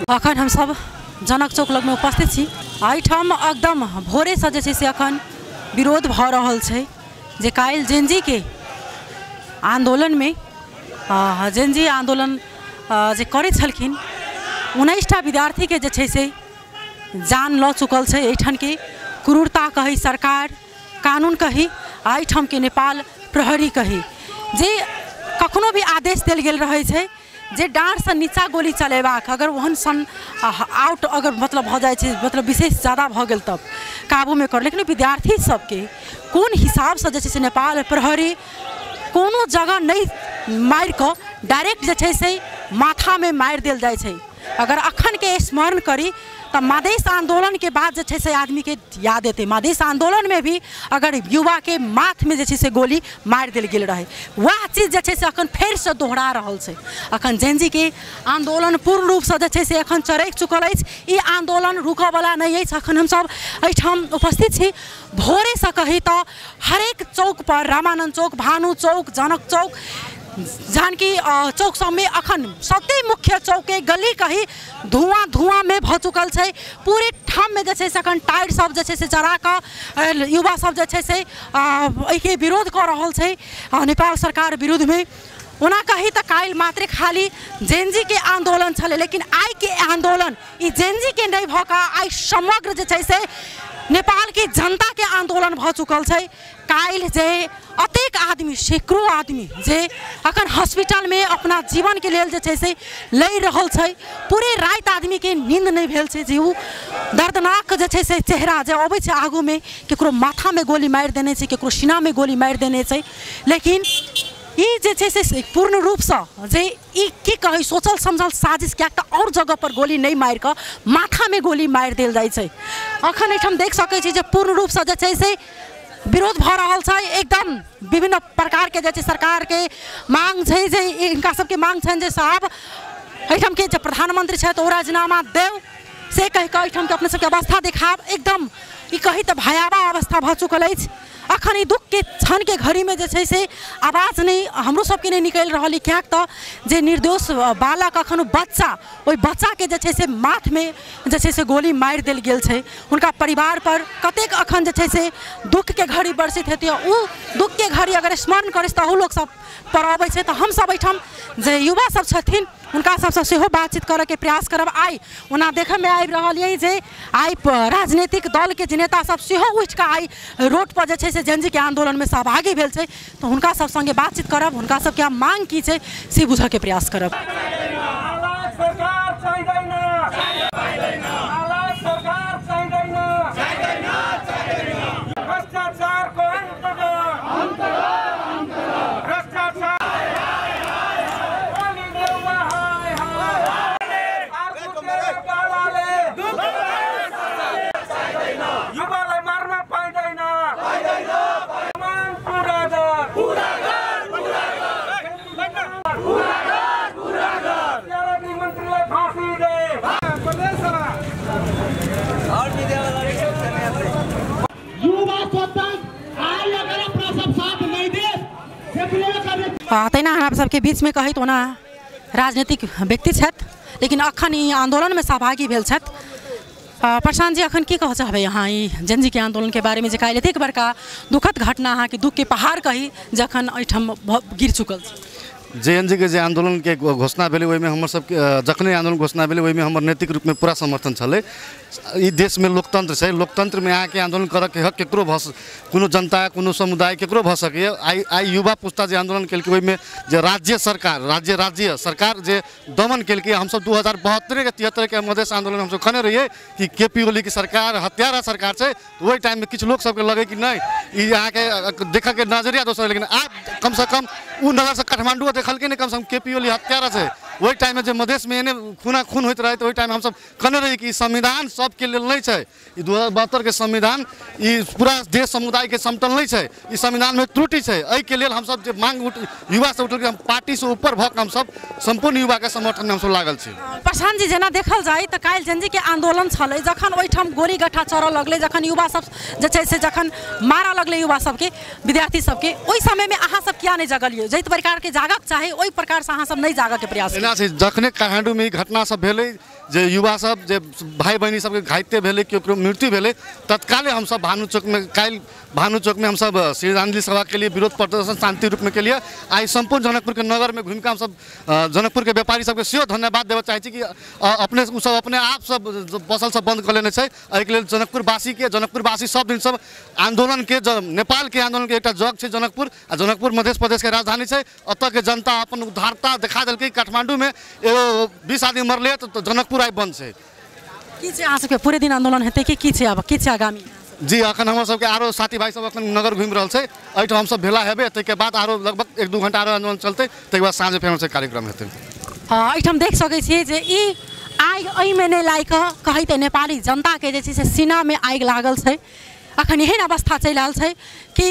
अखन हम सब जनक चौक लगमे उपस्थित छी। एहिठाम एकदम भोरेसँ जे छै से अखन विरोध भऽ रहल छै जे काल्हि जेनजीके आन्दोलनमे जेनजी आन्दोलन जे करै छलखिन 19टा विद्यार्थीके जे छै से जान लऽ चुकल छै। एहिठामके क्रूरता कही, सरकार कानून कही, एहिठामके नेपाल प्रहरी कही, जे कखनो भी आदेश देल गेल रहै छै जे डाँड़सँ नीचा गोली चलेबाक, अगर ओहन सन आउट अगर मतलब भऽ जाइ छै, मतलब विशेष ज़्यादा भऽ गेल तब काबूमे कर, लेकिन विद्यार्थी सबके कोन हिसाबसँ जे छै से नेपाल प्रहरी कोनो जगह नहि मारिकऽ डायरेक्ट जे छै से माथामे मारि देल जाइ छै। अगर अखनके स्मरण करी तऽ मधेश आन्दोलनके बाद जे छै से आदमीके याद एतै, मधेश आन्दोलनमे भी अगर युवाके माथमे जे छै से गोली मारि देल गेल रहै, वएह चीज जे छै से अखन फेरसँ दोहरा रहल छै। अखन जेनजीके आन्दोलन पूर्ण रूपसँ जे छै से अखन चरकि चुकल अछि। ई आन्दोलन रुकऽवला नहि अछि। अखन हमसब एहिठाम उपस्थित छी। भोरेसँ कही तऽ हरेक चौकपर, रामानन्द चौक, भानु चौक, जनक चौक, जानकी चौक सबमे अखन सत्य मुख्य चौके गली कही धुआं धुआं में भऽ चुकल छै। पूरे ठाममे जे छै से अखन टायर सब जे छै से जरा कऽ युवा सब जे छै से एहिके विरोध कऽ रहल छै नेपाल सरकार विरुद्धमे। ओना कही तऽ काल्हि मात्रे खाली जेनजीके आन्दोलन छलै, लेकिन आइके आन्दोलन ई जेनजीके नहि भऽ कऽ आइ समग्र जे छै से नेपालके जनताके आन्दोलन भऽ चुकल छै। काल्हि जे अतेक आदमी, सैकड़ों आदमी जे अखन हॉस्पिटलमे अपना जीवनके लेल जे छै से लड़ि रहल छै, पूरे राति आदमीके नींद नहि भेल छै जे ओ दर्दनाक जे छै से चेहरा जे अबै छै आगूमे, केकरो माथामे गोली मारि देने छै, केकरो सीनामे गोली मारि देने छै, लेकिन ई जे छै से पूर्ण रूपसँ जे ई की कहै सोचल समझल साजिश, किएक तऽ आओर जगह पर गोली नहि मारि कऽ माथामे गोली मारि देल जाइ छै। अखन एहिठाम देख सकै छी जे पूर्ण रूपसँ जे छै से विरोध भऽ रहल छै। एकदम विभिन्न प्रकारके जे छै सरकारके मांग छै, जे हिनका सबके मांग छनि जे साहब एहिठामके जे प्रधानमंत्री छथि ओ राजीनामा देव से कहि कऽ एहिठामके अपने सबके अवस्था देखाब। एकदम ई कही तऽ भयावह अवस्था भऽ चुकल अछि। अखन ई दुःखके क्षणके घड़ीमे जे छै से आवाज नहि हमरो सबके नहि निकलि रहल, किएक तऽ जे निर्दोष बालक अखन ओ बच्चा, ओहि बच्चाके जे छै से माथमे जे छै से गोली मारि देल गेल छै। हुनका परिवार पर कतेक अखन जे छै से दुःखके घड़ी बरसित हेतै, ओ दुःखके घड़ी अगर स्मरण करै तऽ अहू लोक सब पर अबै छै। तऽ हमसब एहिठाम जे युवा सब छथिन हुनका सबसँ सेहो बातचीत करऽके प्रयास करब। आइ ओना देखयमे आबि रहल यऽ जे आइ राजनीतिक दलके जे नेता सब सेहो उठि कऽ आइ रोड पर जे छै से जेनजीके आन्दोलनमे सहभागी भेल छै, तऽ हुनका सब संगे बातचीत करब, हुनका सबके मांग की छै से बुझऽके प्रयास करब। तहिना हमरा सबके बीचमे कहैत ओना राजनीतिक व्यक्ति छथि, लेकिन अखन ई आन्दोलनमे सहभागी भेल छथि। प्रशांत जी, अखन की कहऽ चाहबै अहाँ ई जेनजीके आन्दोलनके बारेमे जे काल्हि एतेक बड़का दुखद घटना अहाँके दुःखके पहाड़ कही जखन एहिठाम गिर चुकल छै? जेएनजी के जे आंदोलन के घोषणा भेलै ओहिमे हमर सबके जखने आंदोलन घोषणा भेलै ओहिमे हमर नैतिक रूपमे पूरा समर्थन छलै। ई देशमे लोकतंत्र छै, लोकतंत्रमे अहाँके आंदोलन करऽके हक केकरो भऽ कोनो जनता कोनो समुदाय केकरो भऽ सकैए। आइ युवा पुस्ता जे आंदोलन केलकै ओहिमे जे राज्य सरकार राज्य सरकार जे दमन केलकै, हमसब 2072 के 73 के मधेश आंदोलन हमसब कहने रहियै कि के पी ओलीके सरकार हत्यारा सरकार छै। ओहि टाइममे किछु लोक सबके लगै कि नहि ई अहाँके देखऽके नजरिया दोसर, लेकिन आब कमसँ कम ओ नजरसँ काठमाण्डू देखलकै नहि, कमसँ कम के पी ओली हत्यारा छै। ओहि टाइममे जे मधेशमे एने खूना खून होइत रहै तऽ ओहि टाइममे हमसब कहने रहियै कि संविधान सबके लेल नहि छै, ई 2072 के संविधान ई पूरा देश समुदायके समटल नहि छै, ई संविधानमे त्रुटि छै। एहिके लेल हमसब जे मांग युवा सब उठल हम पार्टीसँ ऊपर भऽ कऽ हमसब सम्पूर्ण युवाके समर्थनमे हमसब लागल छी। प्रशांत जी, जेना देखल जाय तऽ काल्हि जेनजी के आंदोलन छलै, जखन ओहिठाम गोली गट्ठा चढ़ऽ लगलै, जखन युवा सब जे छै से जखन मारऽ लगलै युवा सबके विद्यार्थी सबके, ओहि समयमे अहाँ सब किया नहि जगलियै? जाहि प्रकारके जागक चाही ओहि प्रकारसँ अहाँ सब नहि जागऽके प्रयास। एना छै, जखने काठमाण्डूमे ई घटना सब भेलै जे युवा सब जे भाइ बहिनी सबके घाइते भेलै, केकरो मृत्यु भेलै, तत्काले हमसब भानु चौकमे काल्हि भानु चौकमे हमसब श्रद्धांजलि सभाके लिए विरोध प्रदर्शन शांति रूपमे के लिए आइ सम्पूर्ण जनकपुरके नगरमे घुमिकऽ हमसब जनकपुरके व्यापारी सबके सेहो धन्यवाद देबऽ चाहै छी कि अपने ओसब अपने आप सब बसल सब बन्द कऽ लेने छै। एहिके लेल जनकपुरवासीके जनकपुरवासी सब दिन सब आन्दोलनके नेपालके आन्दोलनके एकटा जग छै जनकपुर, आ जनकपुर मध्य प्रदेशके राजधानी छै। एतऽके जनता अपन उदारता देखा देलकै। काठमाण्डूमे एगो 20 आदमी मरलै तऽ जनकपुर आइ बन्द छै। की छै अहाँ सबके पूरे दिन आन्दोलन हेतै कि की छै आब की छै आगामी? जी, अखन हमर सबके आरो साथी भाई सब अखन नगर घुमि रहल छै, एहिठाम हमसब भेला हेबै, ताहिके बाद आरो लगभग 1-2 घंटा आरो आन्दोलन चलतै, ताहिके बाद साँझ फेर हमर कार्यक्रम हेतै। हँ, एहिठाम देख सकै छियै जे ई आगि एहिमे नहि लागि कऽ कहै तऽ नेपाली जनताके जे छै से सीनामे आगि लागल छै। अखन एहन अवस्था चलि आयल छै कि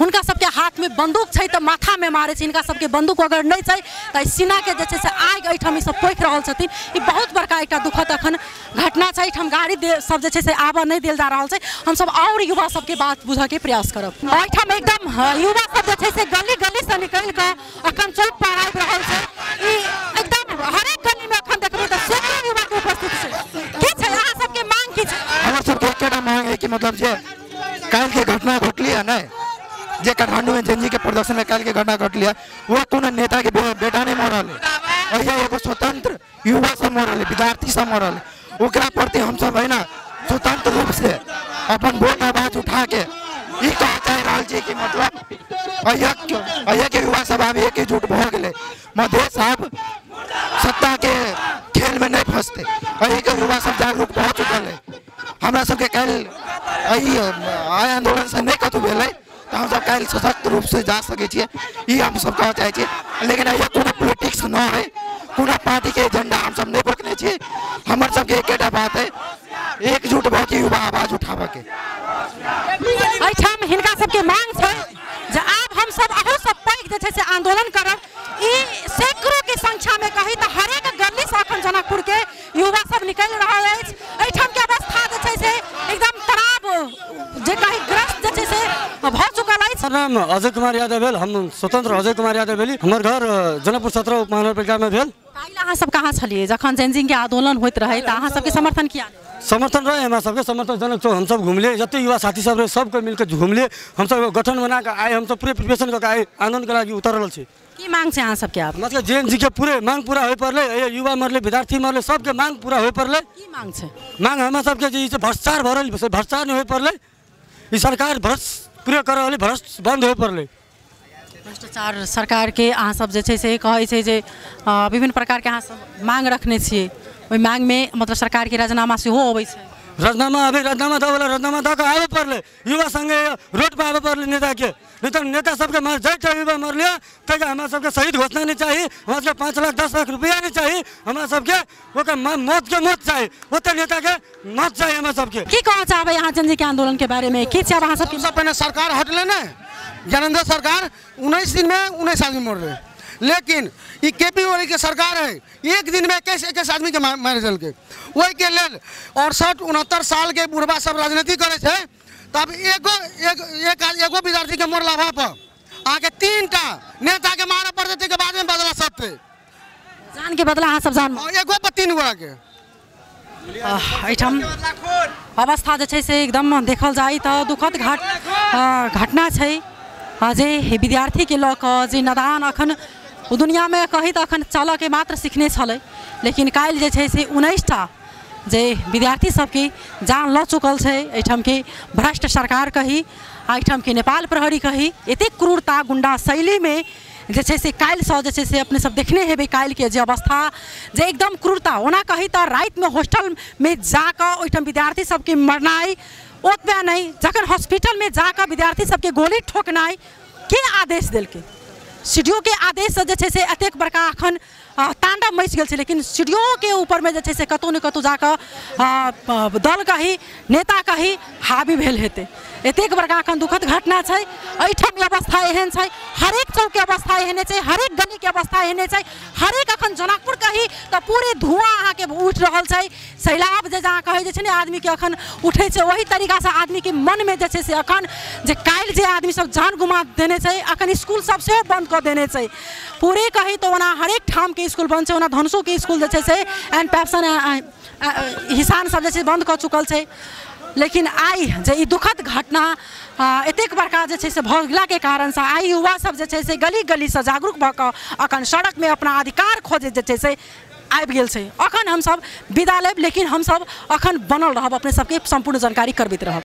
हुनका सबके हाथमे बंदूक छै तऽ माथामे मारै छै, हिनका सबके बंदूक अगर नहि छै तऽ सीनाके जे छै से आगि एहिठाम ई सब पोखि रहल छथिन। ई बहुत बड़का एकटा दुखद अखन घटना छै। एहिठाम गाड़ी सब जे छै से आबऽ नहि देल जा रहल छै। हमसब आओर युवा सबके बात बुझऽके प्रयास करब। एहिठाम एकदम युवा सब जे छै से गली गलीसँ निकलि कऽ अखन चौक पर आबि रहल छै। ई एकदम हरेक गलीमे अखन देखबै तऽ सैकड़ो युवाके उपस्थित छै। की छै अहाँ सबके मांग? की छै हमर सबके एकेटा मांग है कि मतलब जे काल्हिके घटना घटली है ने, जे काठमांडू में जेनजी के प्रदर्शन में काल्हि के घटना घटली है, वह कोनो नेता के बेटा नहीं मरल है, एहिया एगो स्वतंत्र युवा सब मरल है, विद्यार्थी सब मरल है। ओकरा प्रति हम सब है ना स्वतंत्र रूप से अपन वोट आवाज उठा के ई कह चाहि रहल छी कि मतलब अहिया के युवा सब आब एकजुट भऽ गेलै। मधेश आब सत्ता के खेल में नहीं फंसते, अही के युवा सब जागरूक भऽ चुकल है। हमरा सबके काल्हि एहि आंदोलन से नहीं कतहु भेलै तऽ हमसब काल्हि सशक्त रूप से जा सकै छियै, ई हमसब कहऽ चाहै छियै। लेकिन एहिया कोनो पॉलिटिक्स न है, कोनो पार्टी के एजेंडा हमसब नहीं बकने छियै। हमर सबके एकेटा बात है, एकजुट भऽ के युवा आवाज उठाबऽ के। एहिठाम हिनका सबके मांग छै जे आब हमसब अहू सब पैघ जे छै से आंदोलन करब। ई सैकड़ों के संख्या में कही तऽ हरेक गली से अखन जनकपुर के युवा सब निकलि रहल अछि। एहिठाम के अवस्था जे छै से एकदम तनाव जे कही ग्रस्त जे छै से भऽ चुकल अछि। हमर नाम अजय कुमार यादव भेल, हम स्वतंत्र अजय कुमार यादव भेली। हमर घर जनकपुर 17 उपमहानगरपालिका में भेल। काल्हि अहाँ सब कहाँ छलियै जखन जेनजी के आंदोलन होइत रहै तऽ अहाँ सबके समर्थन किया? समर्थन रहे हमरा सबके समर्थन जनक चौक हमसब घुमलियै, जते युवा साथी सब रहे सबके मिलके घुमलियै। हमसब गठन बना कऽ आइ हमसब पूरे प्रिपरेशन कऽ के आइ आन्दोलनके लागि उतरल छी। की मांग छै अहाँ सबके आब? हमरा सबके जेएनजी के पूरे मांग पूरा होइ पड़लै, युवा मरलै, विद्यार्थी मरलै, सबके मांग पूरा होइ पड़लै। की मांग छै? मांग हमरा सबके जे ई भ्रष्टाचार भऽ रहल छै, भ्रष्टाचार नहि होइ पड़लै, ई सरकार भ्रष्ट पूरे कर रहलै, भ्रष्ट बन्द होइ पड़लै। भ्रष्टाचार सरकारके अहाँ सब जे छै से कहै छै जे विभिन्न प्रकारके अहाँ सब मांग रखने छियै, ओहि मांगमे मतलब सरकारके राजीनामा सेहो अबै छै। राजीनामा अबै, राजीनामा दऽ वला राजीनामा दऽ कऽ आबऽ पड़लै, युवा सङ्गे रोड पर आबऽ पड़लै नेताके, नहि तऽ नेता सबके जाहि युवा मरलै ताहिके हमरा सबके शहीद घोषणा नहि चाही, हमरा सबके 5 लाख 10 लाख रुपैआ नहि चाही, हमरा सबके ओकर मौतके मौत चाही, ओते नेताके मौत चाही हमरा सबके। की कहऽ चाहबै अहाँ जेनजी के आंदोलनके बारेमे? की छै आब अहाँ सबके? सबसँ पहिने सरकार हटलै ने, ज्ञानेन्द्र सरकार 19 दिन में 19 आदमी मरलै, लेकिन ई के पी ओली के सरकार है एक दिन में 21 आदमी के मारि देलकै। ओहिके लेल 68 69 साल के बुढ़बा सब राजनीति करै छै, तब एगो एगो विद्यार्थी के मरला पर अहाँके 3टा नेता के मारऽ पड़तै, ताहिके बादमे बदला सबके जान के बदला अहाँ सब जान एगो पर 3 गोरा के। एहिठाम अवस्था जे छै से एकदम देखल जाय तऽ दुखद घटना छै जे विद्यार्थीके लऽ कऽ जे नदान अखन ओ दुनियामे कही तऽ अखन चलऽके मात्र सिखने छलै, लेकिन काल्हि जे छै से 19टा जे विद्यार्थी सबके जान लऽ चुकल छै एहिठामके भ्रष्ट सरकार कही आ एहिठामके नेपाल प्रहरी कही, एतेक क्रूरता गुंडा शैलीमे जे छै से काल्हिसँ जे छै से अपने सब देखने हेबै काल्हिके जे अवस्था जे एकदम क्रूरता। ओना कही तऽ रातिमे हॉस्टलमे जाकऽ ओहिठाम विद्यार्थी सबके मरनाइ ओतबे नहि, जखन हॉस्पिटलमे जाकऽ विद्यार्थी सबके गोली ठोकनाइ के आदेश देलकै? सीडीओ के आदेशसँ जे छै से एतेक बड़का अखन तांडव मचि गेल छै, लेकिन सीडीओ के ऊपरमे जे छै से कतहु ने कतहु जाकऽ दल कही नेता कही हावी भेल हेतै। एतेक बड़का अखन दुखद घटना छै। एहिठाम अवस्था एहन छै, हरेक चौकके अवस्था एहने छै, हरेक गलीके अवस्था एहने छै, हरेक अखन जनकपुर कही तऽ पूरे धुआँ अहाँके उठि रहल छै। सैलाब जे जहाँ कहै जे छै ने आदमीके अखन उठै छै, ओही तरीकासँ आदमीके मनमे जे छै से अखन जे काल्हि जे आदमी सब जान गुमा देने छै, अखन स्कूल सब सेहो बंद कऽ देने छै पूरे कही तऽ ओना हरेक ठामके स्कूल बंद छै। ओना धनुषोके स्कूल जे छै से एन पैप्सन हिसान सब जे छै बंद कऽ चुकल छै, लेकिन आइ जे ई दुखद घटना एतेक बड़का जे छै से भऽ गेलाके कारणसँ आइ युवा सब जे छै से गली गलीसँ जागरूक भऽ कऽ अखन सड़कमे अपना अधिकार खोजैत जे छै से आबि गेल छै। अखन हमसब विदा लेब, लेकिन हमसब अखन बनल रहब, अपने सबके सम्पूर्ण जानकारी करबैत रहब।